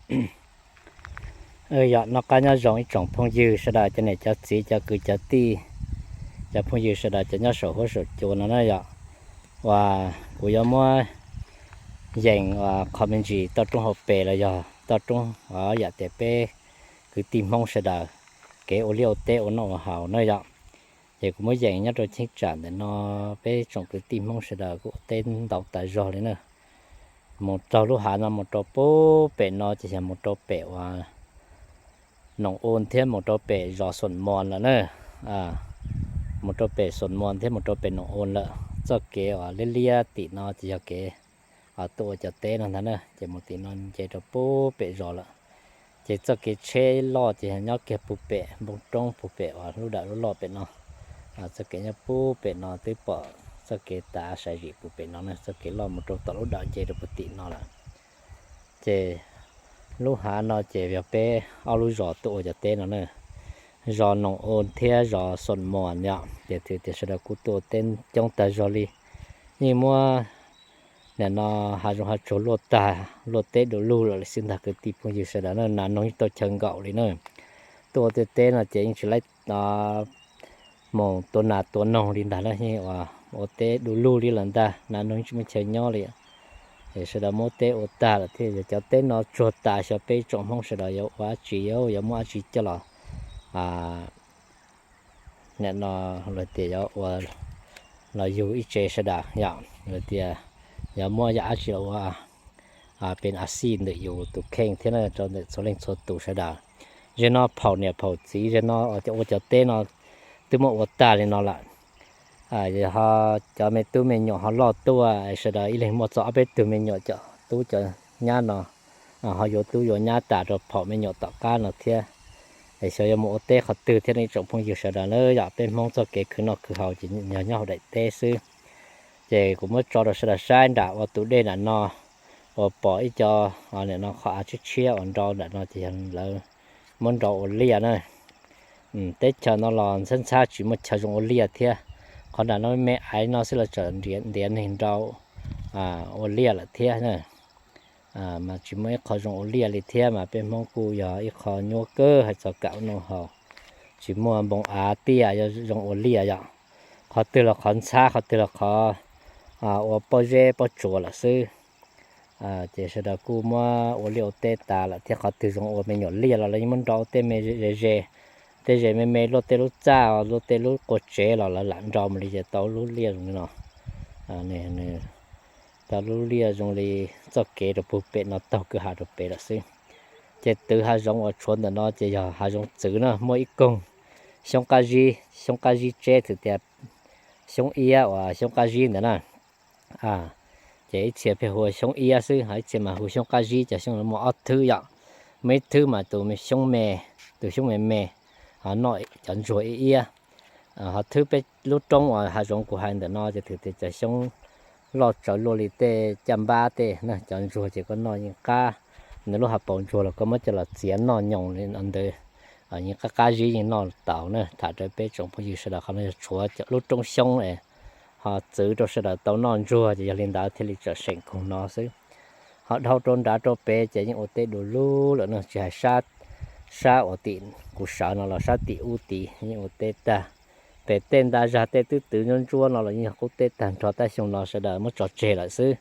Yog noj qab nyob zoo ib tsoom phooj ywg sawv daws, cov niam cov txiv, cov kwv cov tij, cov phooj ywg sawv daws cov nyob saum huab saum cua no na yom. Uas kuv yuav muab yees uas qhov me ntsis toj roob hauv pes los yog toj roob, yam tias peb kwv tij Hmoob sawv daws kev ua liaj ua teb ua noj ua haus na yom. Ces kuv muab yees nyob rau cheeb tsam ntawm no, peb tsoom kwv tij Hmoob sawv daws kuj ua teb ntau tas zog li na. Mus taug lub hav no mus rau pub pem no ces yog mus rau pem uas Noom Ua thiab mus rau pem zos Xoom Mos lawm na. Mus rau pem Xoom Mos thiab mus rau pem Noom Ua lawm, txoj kev uas liab liab tim no ces yog kev tuaj ua cov teb no ntag na. Ces mus tim no nce rau pub pem zos lawm. Ces txoj kev tsheb loj ces yog nyob kiag pub pem npoo roob pub pem uas lub dawm loj loj pem no. Txoj kev nyob pub pem no twb pom txoj kev tav sai zim pub pem no na, txoj kev loj mus rau tom lub dawm nce rau pub tim no lawm. Ces lub hav no ces yog peb ob lub zos tuaj ua cov teb no na, zos Noom Ua thiab zos Xoom Mos yom. Ces thwm tias sawv daws kuj tuaj ua teb coob tag zog li, yeej muab nim no hav zoov hav tsuag luaj tag, luaj teb du lug lawm li xwb ntag kwv tij phooj ywg sawv daws na, nas noog yeej tau chaw nkaum li na. Tuaj ua tej teb no ces yeej tsis laib mus tua nas tua noog li ntag na, yeej ua teb du lug li lawm ntag, nas noog yeej tsis muaj chaw nyob li. Es sawv daws muab teb ua tag lawm thiab, yog cov teb no tsuag tas xyov peb tsoom Hmoob sawv daws yuav ua dab tsi, yuav muab dab tsi coj los nim no luag tias yuav ua los yug ib tse sawv daws yom, luag tias yuav muab yam dab tsi los ua pes a xij ntawm yus tus kheej thiab na, rau ntawm txhua leej txhua tus sawv daws. Zej no phaum niam phaum txiv, zej no ua cov teb no twb muab ua tag li no lawm. Yog ho cov me tub me nyuam ho loj tuaj, sawv daws ib leeg muaj txog ob peb tug me nyuam cov tub cov nyab no ho yuav tub yuav nyab tas rau phaum me nyuam tom qab no thiab. Es xyov yuav mus ua teb qhov twg thiab ne ib tsoom phooj ywg sawv daws na yom. Peb Hmoob txoj kev khwv noj khwv haus ces yog nyob hauv daim teb xwb. Ces kuv muab tso rau sawv daws saib nram ua tus dej nram no, uas pom ib co nim no qhov av tshiab tshiab uas nrau nram no ces yog lawv muab nrau ua liaj na. Teb chaws no los ntxhab ntxhab tsis muaj chaw zoo ua liaj thiab. Qhov nram no me aiv no xwb los tseem ntiav neeg nrau ua liaj lawm thiab na. Mas tsis muaj ib qho zoo ua liaj li thiab, mas peb Hmoob kuj yog ib qho nyuaj kawg hais txog kam ua noj haus. Tsis muaj npoo av tiaj yuav zoo ua liaj yom. Qhov twg los qhov ntxhab, qhov twg los qhov ua pob zeb pob tsuas lawm xwb. Ces sawv daws kuj muab ua liaj ua teb tas lawm thiab, qhov twg zoo ua me nyuam liaj los lawv yeej muab nrau ua tej me ze ze, tej ze me me luaj tej lub txaj, luaj tej lub qua tsev los lawv lam nrau mus li ces tau lub liaj zoo li no. Tau lub liaj zoo li txoj kev rau puag pem no taug kwj ha rau pem lawm xwb. Ces twv hav zoov uas tshuav ntawm no ces yog hav zoov txwv na, muaj ib koog xyoob qab zib, xyoob qab zib tseb thwm tias xyoob iab uas xyoob qab zib ntawd na. Ces ib txhia pheej hu ua xyoob iab xwb, ho ib txhia mas hu xyoob qab zib, cov xyoob no muaj ob thwb yom. Muaj ib thwb mas tus xyoob me, tus xyoob me me, ho noj cov ntsuag iab iab. Ho thwb peb lub roob uas hav zoov kuv hais ntawm no ces thwm tias cov xyoob loj tsawv luaj li tej caj npab tej na, cov ntsuag ces koj noj yeej qab. Nws lub hauv paus ntsuag los koj muab coj los txiav noj nyoos li no ntawd, yeej qab qab zib yeej noj tau na. Tham rau peb tsoom phooj ywg sawv daws, qhov no yog tshuav lub roob xyoob ho txwv rau sawv daws tau noj ntsuag ces yog li ntawd thiaj li tseem seem koog no xwb. Ho dhau rau nrad rau pem ces yeej ua teb du lug lawm no, tsis hais sab uas tim kuv sawv no los sab tim ub tid yeej ua teb tag. Pem tej nta zag tej twb twv ntsuab ntsuab no los yeej yog qub teb tag nrho, tab xyoo no sawv daws muab tso tseg lawm xwb.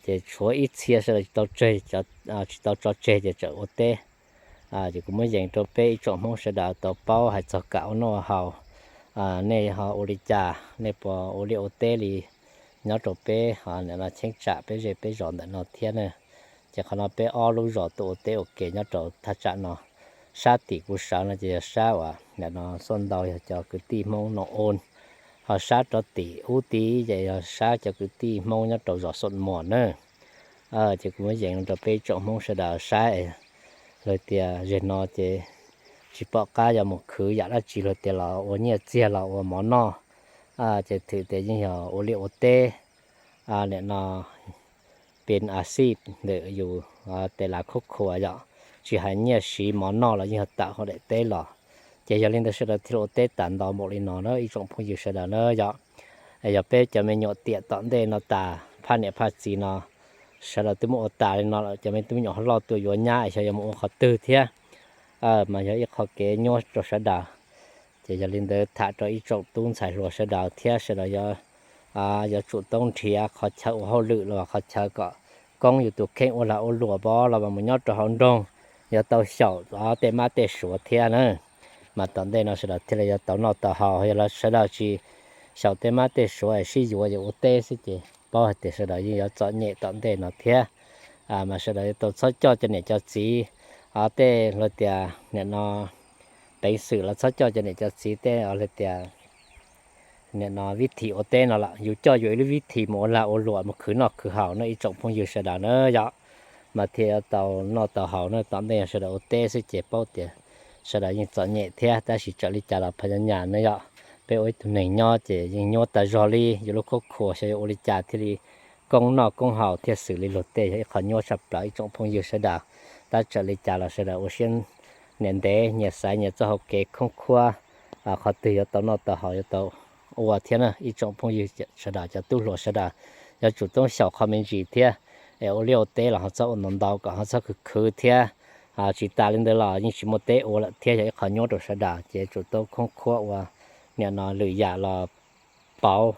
Ces tshuav ib txhia sawv daws tsis tau tseg, tsis tau tso tseg ces tseem ua teb. Ces kuv muab yees rau peb ib tsoom Hmoob sawv daws tau paub hais txog kam ua noj haus. Nej ho ua li cas, nej puas ua liaj ua teb li nyob rau peb ho nim no cheeb tsam peb zej peb zos ntawm no thiab na? Ces qhov no peb ob lub zos tuaj ua teb ua ke nyob rau thaj tsam no. Sab tim kuv sawv no ces yog sab uas nim no xuaj ntau yog cov kwv tij Hmoob Noom Ua, ho sab rov tim ub tid ces yog sab cov kwv tij Hmoob nyob rau zos Xoom Mos na. Ces kuv muab yees rau peb tsoom Hmoob sawv daws saib, luag tias zej no ces tsis pom qab yuav mus khwv yam dab tsi, luag tias los ua nyiaj txiag los ua mov noj. Ces thwm tias yeej yog ua liaj ua teb, nim no pes a xij ntawm yus tes lav khub khua yom, tsis hais nyiaj siv mov noj los yeej yog tawm hauv daim teb los. Ces yog li ntawd sawv daws thiaj li ua teb tas ntau npaum li no na ib tsoom phooj ywg sawv daws na yom. Yog peb cov me nyuam tiam tom ntej no tas phaj niam phaj txiv no sawv daws twb muab ua tas li no lawm, cov me tub me nyuam ho loj tuaj yuav nyab es xyov yuav mus ua qhov twg thiab. Mas yog ib qho kev nyuaj rau sawv daws. Ces yog li ntawd tham rau ib tsoom tub ntxhais hluas sawv daws thiab sawv daws yuav tsum toob nrhiav qhov chaw ua hauj lwm los qhov chaw kom koob yus tus kheej ua lag ua luam pov los mus nyob rau hauv nroog, yuav tau xyaum tej mab tej suav thiab na. Mas tom ntej no sawv daws thiaj li yuav tau noj tau haus, yog los sawv daws tsis xyaum tej mab tej suav es sib yuav yuav ua teb xwb ces paub hais tias sawv daws yeej yuav txom nyem tom ntej no thiab. Mas sawv daws yuav tau txhob coj cov niam cov txiv tej hais tias nim no peev xwm los txhob coj cov niam cov txiv tej hais tias nim no vib thim ua teb no lawm, yus coj yus ib lub vib thim mus ua lag ua luam mus khwv noj khwv haus no ib tsoom phooj ywg sawv daws na yom. Mas thiaj yuav tau noj tau haus na, tom ntej yog sawv daws ua teb xwb ces paub tias sawv daws yeej txom nyem thiab, tab sis txawm li cas los phaj nyas nyas na yom. Peb ua ib tug neeg nyob ces yeej nyuaj tas zog li, yus lub khuab khuas xyov yuav ua li cas thiaj li koob noj koob haus thiaj xws li luag tej, yog ib qho nyuaj tshaj plaws ib tsoom phooj ywg sawv daws. Tab txawm li cas los sawv daws ua siab nyias ntev nyias xaiv nyias txoj hau kev khoob khuab, qhov twg yuav tau noj tau haus yuav tau ua thiab na ib tsoom phooj ywg sawv daws, cov tub hluas sawv daws yuav tsum toob xyaum qhov me ntsis thiab. Es ua liaj ua teb los ho txhob ua ntau ntau kom ho txhob khwv khwv thiab. Tsis tas li ntawd los yeej tsis muaj teb ua lawm thiab, yog ib qho nyuaj rau sawv daws ces yuav tsum toob khoob khuab ua nim no lwm yam los pauv,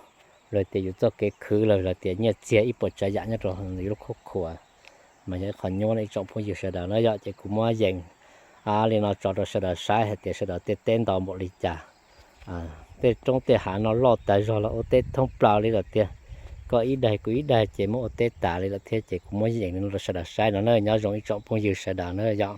los tias yus txoj kev khwv los tias nyiaj txiag ib puas tsav yam nyob rau yus lub khuab khuas. Mas yog ib qho nyuaj ib tsoom phooj ywg sawv daws na yom, ces kuv muab yees li no tso rau sawv daws saib hais tias sawv daws tej teb ntau npaum li cas. Tej roob tej hav no loj tas zog los ua teb thoob plaws li lawm tiag, koj ib daig kuv ib daig ces muab ua teb tas li lawm thiab, ces kuv muab yees li no rau sawv daws saib no na, nyob zoo ib tsoom phooj ywg sawv daws na yom.